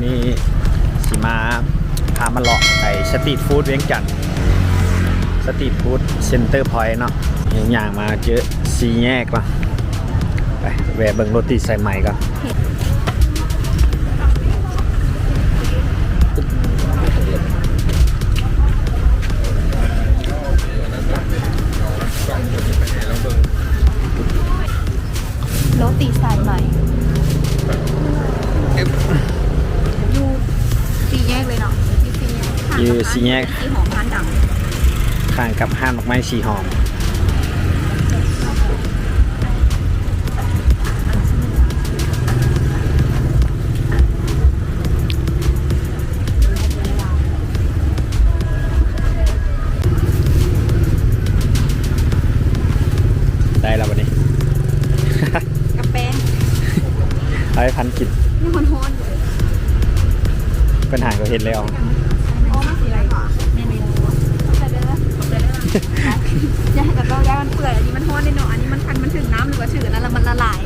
ນີ້ຊິມາພາມາເລາະໄອ້ສະຕຣີດຟູດວຽງຈັນ ສະຕຣີດຟູດເຊັນເຕີພອຍເນາະ. ຍ່າງມາເຈີສີ່ແຍກເນາະ ໄປແວ່ເບິ່ງໂຣຕີສາຍໄໝກ່ອນ. ໂຣຕີສາຍໄໝ ຢູ່ສີ່ແຍກເລີຍເນາະ ຢູ່ສີ່ແຍກ ຢູ່ສີ່ແຍກ ຮ້ານບັກໄມ້ສີຫອມ ຮ້ານດັງ ຂ້າງກັບຮ້ານບັກໄມ້ສີຫອມ. ໄດ້ແລ້ວບັດນີ້ ກັບແປ້ງ ເອົາໃຫ້ພັນກິນ ຍັງຮ້ອນໆຢູ່ເລີຍ. ເພິ່ນຫາກໍເຮັດແລ້ວ ອໍ ມັນຊິໄດ້ຫວາ ແມ່ນໆ ຂອບໃຈເດີ ຂອບໃຈເດີ. ຢ່າໃຫ້ກັບເຈົ້າ ຢ່າໃຫ້ມັນເປື່ອຍ ອັນນີ້ມັນຮ້ອນເດ້ເນາະ ອັນນີ້ມັນຄັນ ມັນຖືກນ້ຳ ຫຼືວ່າຖືກອັນນັ້ນແລ້ວມັນລະລາຍ.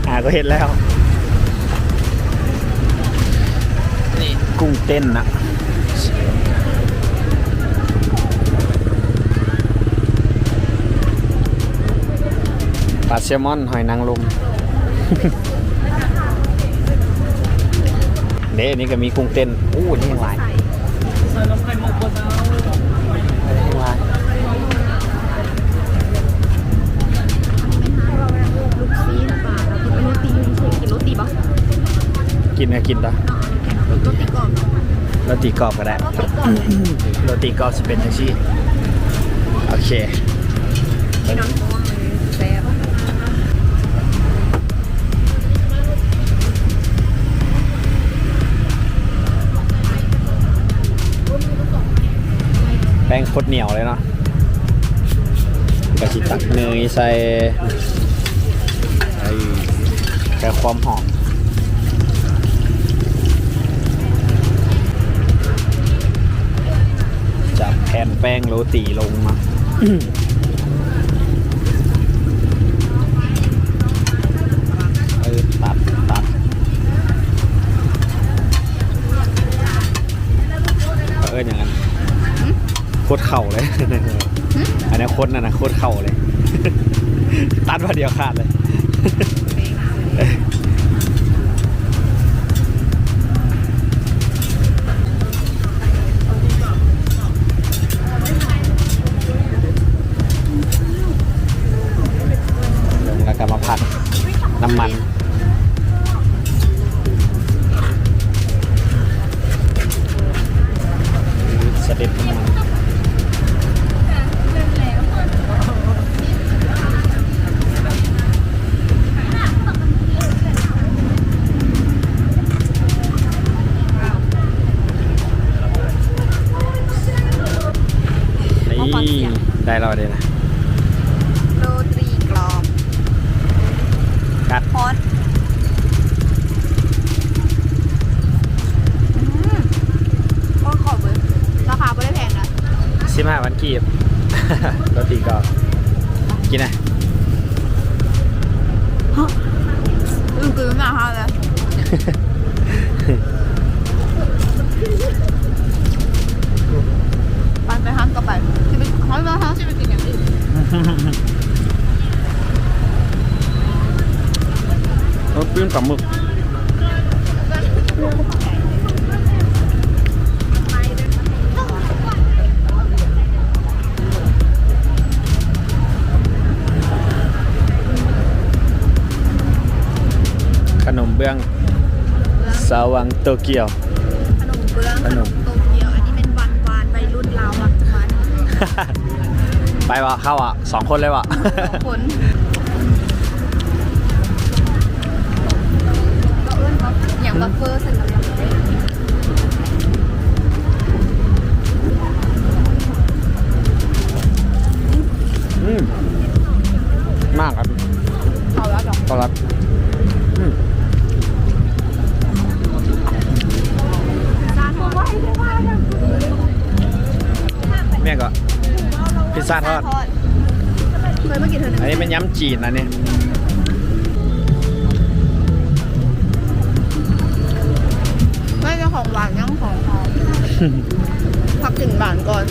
ອ່າ ກໍເຮັດແລ້ວ ນີ້ ກຸ້ງເຕັ້ນນະ ປາແຊລມອນ ຫອຍນາງລົມ ເດ້ ນີ້ກໍມີກຸ້ງເຕັ້ນ. ໂອ້ ນີ້ຫຼາຍ ຫຼາຍ ລູກຊີ້ນປາ ແລ້ວກິນໂຣຕີ ກິນໂຣຕີບໍ່? ກິນກໍກິນຕົວະ ໂຣຕີກອບ ໂຣຕີກອບກໍໄດ້ ໂຣຕີກອບຊິເປັນຈັ່ງຊີ້. ໂອເຄ ກິນຮ້ອນໆ ແຊບ. ແປ້ງໂຄດໜຽວເລີຍເນາະ ກໍຊິຕັກເນີຍໃສ່ ເອີ ແຕ່ຄວາມຫອມ ຈາກແຜ່ນແປ້ງໂຣຕີລົງມາ. ເອີ ຕັດ ຕັດ ເອີ້ນຫຍັງຫັ້ນ ຫຶ? ໂຄດເຂົ້າເລີຍ ຫຶ? ອັນນັ້ນໂຄດນັ້ນນະ ໂຄດເຂົ້າເລີຍ ຕັດບາດດຽວຂາດເລີຍ. ແລ້ວກໍມາຜັດນ້ຳມັນ ສະເດັດນ້ຳມັນ. ນີ້ ໄດ້ແລ້ວເດ້ນະ ໂຣຕີກອບ ກັດ ຮອດ ອືມ ໂຄດກອບເລີຍ ລາຄາບໍ່ໄດ້ແພງນະ ສິບຫ້າພັນກີບ ໂຣຕີກອບ ກິນນະ. ອືມ ຄືໜ້າຮ້ານເລີຍ ໄປ ໄປຮ້ານຕໍ່ໄປ ຊິໄປ ຮ້ານ ຮ້ານ ຮ້ານຊິໄປກິນຫຍັງອີກ? ເອົາປີ້ງປາໝຶກ. ຂະໜົມເບື້ອງ ຊາວວັງໂຕກຽວ ຂະໜົມເບື້ອງ ຂະໜົມໂຕກຽວ ອັນນີ້ແມ່ນຫວານໆ ໄວລຸ້ນລາວມັກຈະມານີ້ ໄປບໍ່ ເຂົ້າບໍ່ ສອງຄົນເລີຍບໍ່ ສອງຄົນ ຫຍັງ ບັບເຟີໃສ່ກັບ ອືມ ມາກ ເຂົ້າແລ້ວເນາະ ເຂົ້າແລ້ວ ອືມ ແມ່ນກໍ ພິຊຊາທອດ ເຄີຍມາກິນເທື່ອໜຶ່ງ ອັນນີ້ແມ່ນຍຳຈີນ ອັນນີ້ ອືມ ອືມ. ພັກກິນຫວານກ່ອນ.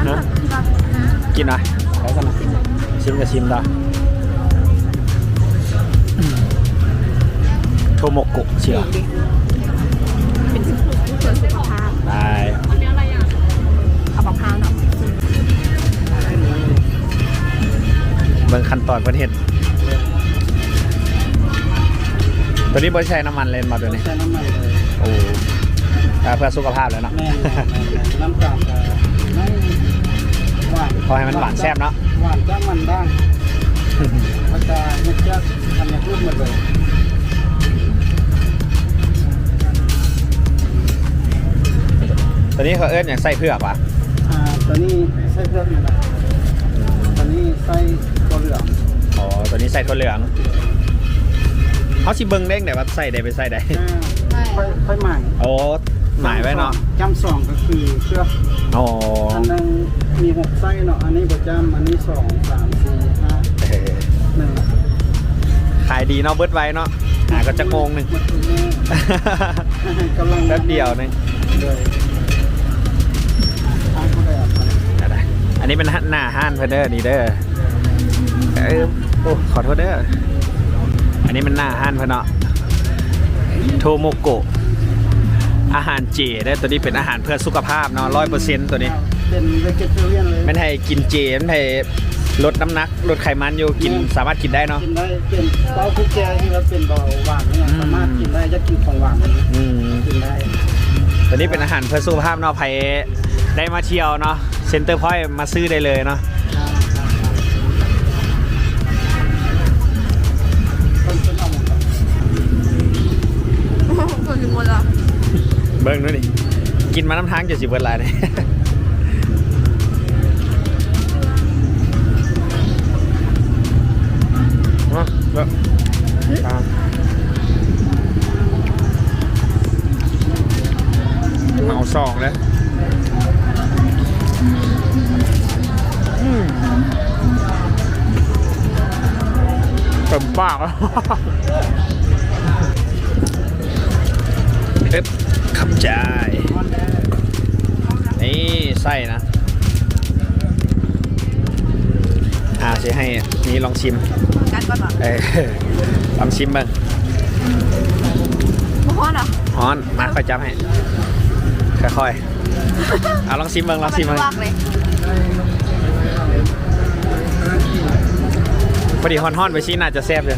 ຫຶ? ກິນຫວາ? ຊິມກໍຊິມດາ. ໂທໂມໂກະ ຊິລະ ເປັນເພື່ອສຸຂະພາບ. ໄດ້ ເອົາບັກພ້າວເນາະ. ເບິ່ງຂັ້ນຕອນເພິ່ນເຮັດ. ໂຕນີ້ບໍ່ໄດ້ໃສ່ນ້ຳມັນເລີຍບໍ່ໂຕນີ້? ບໍ່ໃສ່ນ້ຳມັນເລີຍ. ໂອ້ ເພື່ອສຸຂະພາບແລ້ວເນາະ. ແມ່ນໆໆ ນ້ຳຕານກໍໜ້ອຍ ຫວານ ພໍໃຫ້ມັນຫວານແຊບເນາະ. ຫວານຈາກມັນດ່າງ ມັນຈະເຮັດຈາກອັນນີ້ທຸກໝົດເລີຍ. ໂຕນີ້ເຂົາເອີ້ນຫຍັງ? ໄສ້ເຜືອກຫວາ? ອ່າ ໂຕນີ້ໄສ້ເຜືອກນີ້ແຫຼະ. ໂຕນີ້ໄສ້ຖົ່ວເຫຼືອງ. ອໍ ໂຕນີ້ໄສ້ຖົ່ວເຫຼືອງ. ເຮົາຊິເບິ່ງໄດ້ຈັ່ງໃດວ່າໄສ້ໃດເປັນໄສ້ໃດ? ອ່າ ໄຟ ໄຟໝາຍ. ໂອ້ ໝາຍໄວ້ເນາະ. ຈ້ຳສອງກໍຄືເຜືອກ. ອໍ ອັນໜຶ່ງມີຫົກໄສ້ເນາະ. ອັນນີ້ບໍ່ຈ້ຳ. ອັນນີ້ສອງ ສາມ ສີ່ ຫ້າ ເອີ ໜຶ່ງ. ຂາຍດີເນາະ ເບິດໄວເນາະ. ຫາກໍຈັກໂມງໜຶ່ງ ໝົດທຸກມື້. ກຳລັງ ແປັບດຽວໜຶ່ງ. ໂດຍ ອັນນີ້ເປັນໜ້າຮ້ານເພິ່ນເດີ ນີ້ເດີ. ເອີ ໂອ້ ຂໍໂທດເດີ. ອັນນີ້ແມ່ນໜ້າຮ້ານເພິ່ນເນາະ ໂທໂມໂກະ ອາຫານເຈເດີ. ໂຕນີ້ເປັນອາຫານເພື່ອສຸຂະພາບເນາະ ຮ້ອຍເປີເຊັນ. ໂຕນີ້ເປັນ vegetarian ເລີຍ. ແມ່ນໃຫ້ກິນເຈ ແມ່ນໃຫ້ລົດນ້ຳໜັກ ລົດໄຂມັນຢູ່. ກິນ ແມ່ນ ສາມາດກິນໄດ້ເນາະ. ກິນໄດ້. ເປັນເບົາຜູ້ແກ່ທີ່ວ່າເປັນເບົາຫວານນີ້ ອືມ ສາມາດກິນໄດ້. ຢາກກິນຂອງຫວານນີ້ ອືມ ກິນໄດ້. ໂຕນີ້ເປັນອາຫານເພື່ອສຸຂະພາບເນາະ. ໃຜໄດ້ມາທ່ຽວເນາະ Center Point ມາຊື້ໄດ້ເລີຍເນາະ. ເບິ່ງດູນີ້ ກິນມານຳທາງຈົນຊິເບິດລະນີ້. ເອົາສອງເລີຍ. ອືມ ເຕັມປາກ. ເອີບ ຂອບໃຈ. ນີ້ ໄສ້ນະ. ອ່າ ຊິໃຫ້ນີ້ລອງຊິມ. ກັນກ່ອນຫວາ? ເອີ ລອງຊິມເບິ່ງ. ບໍ່ຮ້ອນຫວາ? ຮ້ອນ. ມາ ຂ້ອຍຈັບໃຫ້ ຄ່ອຍໆ. ເອົາ ລອງຊິມເບິ່ງ ລອງຊິມເບິ່ງ. ພໍດີຮ້ອນໆ ໄປຊີ້ ໜ້າຈະແຊບຢູ່.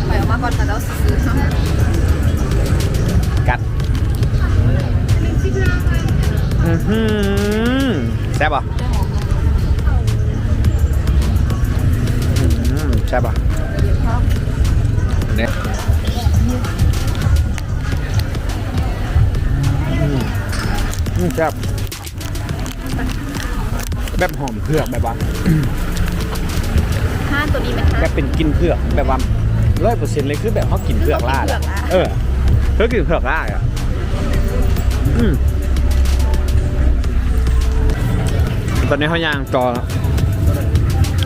ຂ້ອຍເອົາມາກ່ອນ ເຂົາເຈົ້າຊິຊື້. ກັດ. ອືຫື ແຊບບໍ່? ອື ແຊບບໍ່? ເດ້ ອື ອື ແຊບ. ແບບຫອມເຜືອກ ແບບວ່າ ຮ້ານໂຕນີ້ແມ່ນ ແບບເປັນກິ່ນເຜືອກ ແບບວ່າ ຮ້ອຍເປີເຊັນເລີຍ ຄືແບບເຮົາກິນເຜືອກຫຼ້າ. ເອີ ຄືກິນເຜືອກຫຼ້າອະ. ອື ຕອນນີ້ເຮົາຍ່າງຕໍ່.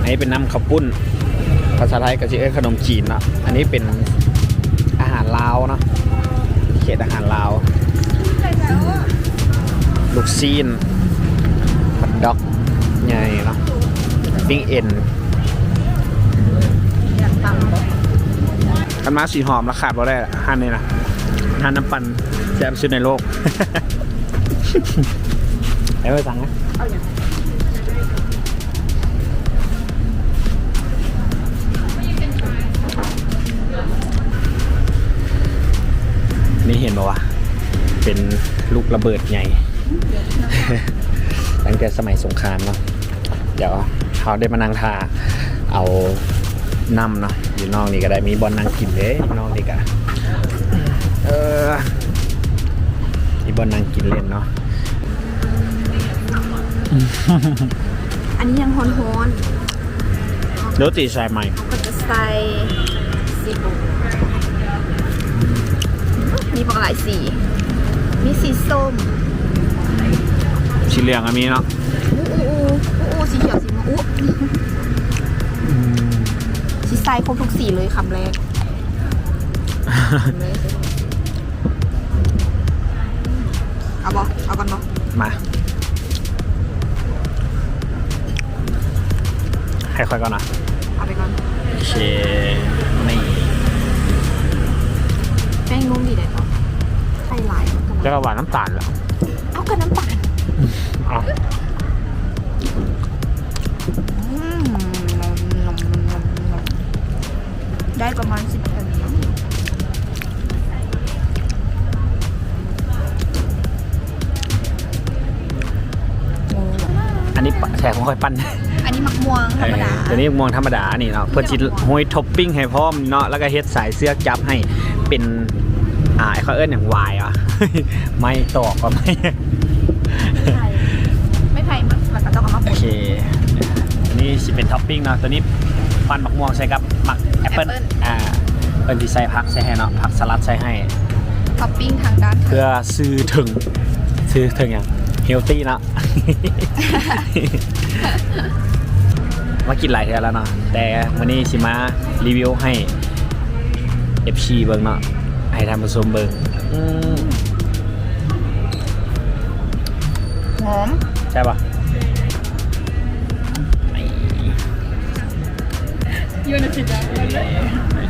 ອັນນີ້ເປັນນ້ຳເຂົ້າປຸ້ນ ພາສາໄທກໍຊິເອີ້ນຂະໜົມຈີນເນາະ. ອັນນີ້ເປັນອາຫານລາວເນາະ ເຂດອາຫານລາວ. ລູກຊີ້ນ ຮອດດັອກໃຫຍ່ເນາະ ປີ້ງເອັນ. ຄັນມາສີຫອມລະຂາດບໍ່ໄດ້ ຮ້ານນີ້ນະ ຮ້ານນ້ຳປັ່ນແຊບສຸດໃນໂລກ. ໃຫ້ເພິ່ນສັ່ງນະ. ນີ້ເຫັນບໍ່ວະ ເປັນລູກລະເບີດໃຫຍ່ ຕັ້ງແຕ່ສະໄໝສົງຄາມເນາະ. ດຽວເຮົາໄດ້ມານັ່ງຖ້າເອົານ້ຳເນາະ. ຢູ່ນອກນີ້ກໍໄດ້ ມີບ່ອນນັ່ງກິນເດ້ ຢູ່ນອກນີ້ກໍ ເອີ ມີບ່ອນນັ່ງກິນເຫຼັ້ນເນາະ. ອັນນີ້ຍັງຮ້ອນໆ. ໂຣຕີສາຍໄໝ ເຮົາກໍຈະໃສ່ສີ ມີບັກຫຼາຍສີ ມີສີສົ້ມ ສີເຫຼືອງກໍມີເນາະ. ອູ ໂອ້ ໂອ້ ສີຂຽວ ສີມ່ວງ ໂອ້ ອືມ ຊິໃສ່ຄົບທຸກສີເລີຍ ຄຳແລກ ຄຳແລກ ເອົາບໍ່? ເອົາກ່ອນບໍ່? ມາ ໃຫ້ຂ້ອຍກ່ອນນະ ເອົາໄປກ່ອນ ໂອເຄ ນີ້ ແປ້ງນຸ້ມດີເດ ໄຂ່ຫຼາຍ ແລ້ວກໍຫວານນ້ຳຕານແລ້ວ ເອົາ ກໍນ້ຳຕານ ເອົາ ອືມ ໄດ້ປະມານສິບແຜ່ນ ອັນນີ້ແຊບຂອງຂ້ອຍປັ່ນ ອັນນີ້ໝາກມ່ວງທຳມະດາ ເອີ ຕົວນີ້ໝາກມ່ວງທຳມະດາ ອັນນີ້ເນາະ ເພິ່ນຊິໂຮຍທັອບປິ້ງໃຫ້ພ້ອມເນາະ ແລ້ວກໍເຮັດສາຍເຊືອກຈັບໃຫ້ເປັນ ອ່າ ເຂົາເອີ້ນຫຍັງ ຫວາຍຫວະ ໄມ້ຕອກວ່າໄມ້ ໄມ້ໄຜ່ ໄມ້ໄຜ່ ແລ້ວກໍຕ້ອງເອົາມາ ໂອເຄ ອັນນີ້ຊິເປັນທັອບປິ້ງເນາະ ຕົວນີ້ປັ່ນໝາກມ່ວງໃສ່ກັບໝາກແອັບເປິ້ນ ແອັບເປິ້ນ ອ່າ ເພິ່ນຊິໃສ່ຜັກໃສ່ໃຫ້ເນາະ ຜັກສະຫຼັດໃສ່ໃຫ້ ທັອບປິ້ງທາງດ້ານ ເພື່ອຊື່ເຖິງ ຊື່ເຖິງຫຍັງ ເຮລຕີເນາະ ມາກິນຫຼາຍເທື່ອແລ້ວເນາະ ແຕ່ມື້ນີ້ຊິມາຣີວິວໃຫ້ ເອັຟຊີ ເບິ່ງເນາະ ໃຫ້ທ່ານຜູ້ຊົມເບິ່ງ ອືມ ຫອມ ແຊບບໍ່?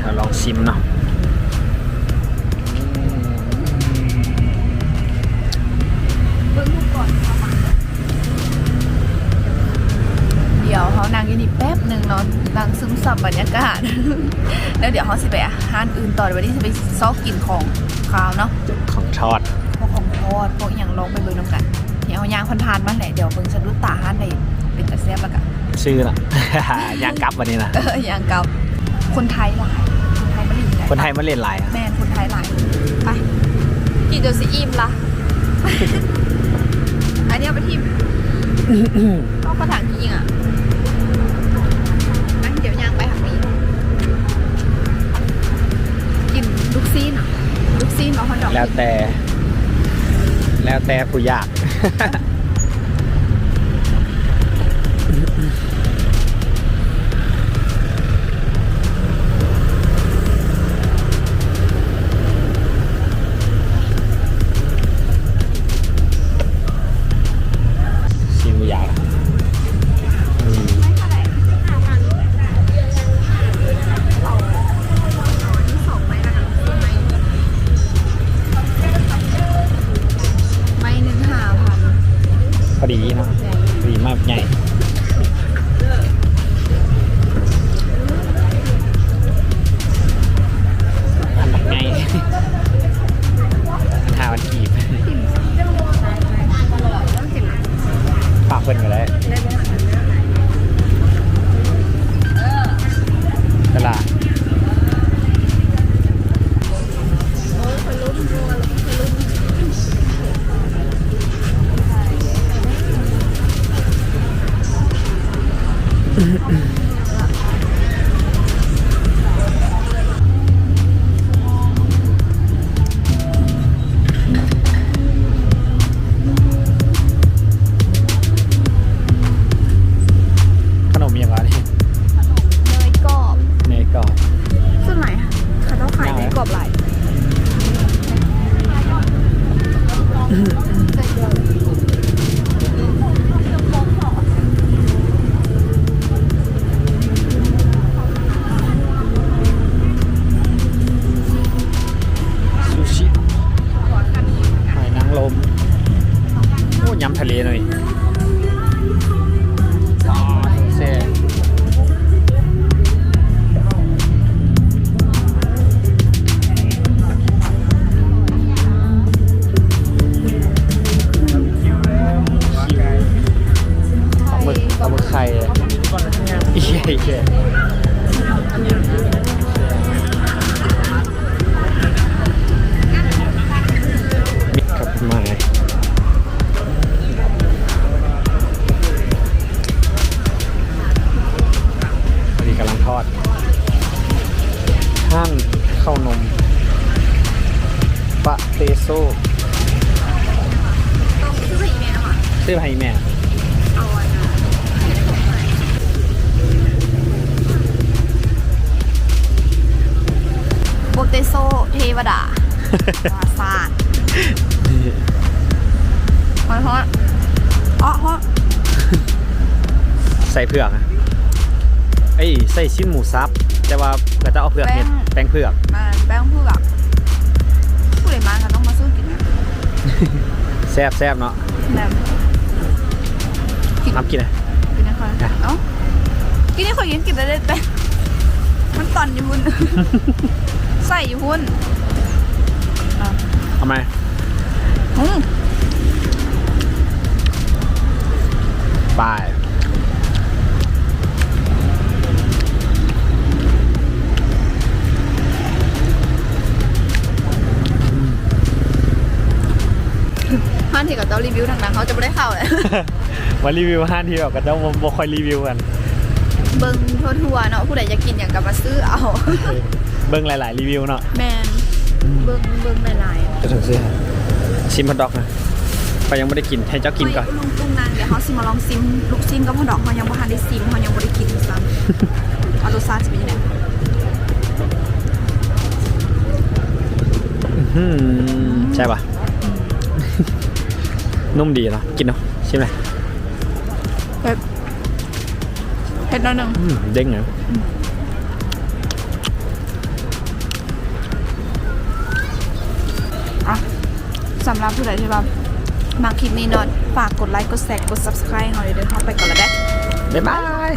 ເຮົາລອງຊິມເນາະ ເບິ່ງຮູບກ່ອນເຂົ້າມາ ດຽວເຮົານັ່ງຢູ່ນີ້ແປັບໜຶ່ງເນາະ ນັ່ງຊຶມຊັບບັນຍາກາດ ແລ້ວດຽວເຮົາຊິໄປຮ້ານອື່ນຕໍ່ ດຽວວັນນີ້ຊິໄປຊອກກິນຂອງຄາວເນາະ ຂອງທອດ ພວກຂອງທອດ ພວກອີ່ຫຍັງ ລອງໄປເບິ່ງນຳກັນ ດຽວເຮົາຍ່າງຜ່ານໆມາແຫຼະ ດຽວເບິ່ງສະດຸດຕາຮ້ານໃດເປັນຕາແຊບ ແລ້ວກະຊື້ເນາະ ຍ່າງກັບບັດນີ້ນະ ເອີ ຍ່າງກັບ ຄົນໄທຫຼາຍ ຄົນໄທມາຫຼິ້ນຫຼາຍ ຄົນໄທມາຫຼິ້ນຫຼາຍ ແມ່ນ ຄົນໄທຫຼາຍ ໄປ ກິນຈົນຊິອີ່ມລະ ອັນນີ້ເອົາໄປຖິ້ມ ເອົາກະຖາງທີ່ຍິງອະ ໄປ ດຽວຍ່າງໄປຫາໝີ ກິນລູກຊີ້ນ ລູກຊີ້ນບໍ່ ຮອດດອກ ແລ້ວແຕ່ ແລ້ວແຕ່ຜູ້ຢາກ. ຊິມບໍ່ຢາກ ອືມ ໄມ້ໜຶ່ງຫ້າພັນ ພໍດີເນາະ ດີມາກໃຫຍ່ ອັນບັກໃຫຍ່ ຫ້າພັນກີບ ຝາກເພິ່ນກໍໄດ້ ຕະຫຼາດ. ຂະໜົມອີ່ຫຍັງວະນີ້? ຂະໜົມເນີຍກອບ ເນີຍກອບ ສ່ວນຫຼາຍເຂົາເຈົ້າຂາຍເນີຍກອບຫຼາຍ. ຊູຊິ ຫອຍນາງລົມ ໂອ້ ຍຳທະເລເລີຍ ແຊບ ປາໝຶກ ປາໝຶກໄຂ່ ອີ່ເຫຍ ອີ່ເຫຍ ມິດຄັບມາ ພໍດີກຳລັງທອດ ຮ້ານເຂົ້າໜົມປະເຕໂຊ ຊື້ໃຫ້ອີ່ແມ່ເນາະ ຊື້ໃຫ້ອີ່ແມ່ ເອົາອັນນັ້ນ ໂປເຕໂຊເທວະດາ ວ່າຊານ ຮ້ອນໆ ເອາະ ຮ້ອນ ໃສ່ເຜືອກ ເອີຍ ໃສ່ຊີ້ນໝູສັບ ແຕ່ວ່າເຂົາເຈົ້າເອົາເຜືອກເຮັດ ແປ້ງ ແປ້ງເຜືອກ ແມ່ນ ແປ້ງເຜືອກ ຜູ້ໃດມາກໍຕ້ອງມາຊື້ກິນນະ ແຊບໆ ເນາະ ແມ່ນ ກິນ ເອົາກິນນະ ກິນໃຫ້ຂ້ອຍ ເອົ້າ ກິນໃຫ້ຂ້ອຍກິນ ກິນໄດ້ແຕ່ແປ້ງ ມັນຕອນຢູ່ພຸ້ນ ໃສ່ຢູ່ພຸ້ນ ເອົາ ເອົາໃໝ່ ອືມ ໄປ ຮ້ານທີ່ເຂົາເຈົ້າຣີວິວດັງໆ ເຮົາຈະບໍ່ໄດ້ເຂົ້າແຫຼະ ມາຣີວິວຮ້ານທີ່ແບບເຂົາເຈົ້າບໍ່ ບໍ່ຄ່ອຍຣີວິວກັນ ເບິ່ງທົ່ວໆ ເນາະ ຜູ້ໃດຢາກກິນຫຍັງກໍມາຊື້ເອົາ ເບິ່ງຫຼາຍໆ ຣີວິວເນາະ ແມ່ນ ອືມ ເບິ່ງ ເບິ່ງຫຼາຍໆ ກໍເຖິງຊື້ ຊິມຮອດດອກນະ ຂ້ອຍຍັງບໍ່ໄດ້ກິນ ໃຫ້ເຈົ້າກິນກ່ອນ ລຸງຕຸງນາງ ດຽວເຮົາຊິມາລອງຊິມລູກຊີ້ນກັບຮອດດອກ ເຮົາຍັງບໍ່ທັນໄດ້ຊິມ ເຮົາຍັງບໍ່ໄດ້ກິນຊ້ຳ ວ່າລົດຊາດຊິເປັນຈັ່ງໃດ ອືມ ແຊບປະ? ອືມ ນຸ້ມດີເນາະ ກິນເນາະ ຊິມເລີຍ ເຜັດ ເຜັດໜ້ອຍໜຶ່ງ ອືມ ເດ້ງເລີຍ ອືມ ອ່ະ ສຳລັບຜູ້ໃດທີ່ວ່າມັກຄລິບນີ້ເນາະ ຝາກກົດໄລ ກົດແຊ ກົດ Subscribe ເຮົາເດີ ເຮົາໄປກ່ອນລະເດີ ບາຍບາຍ.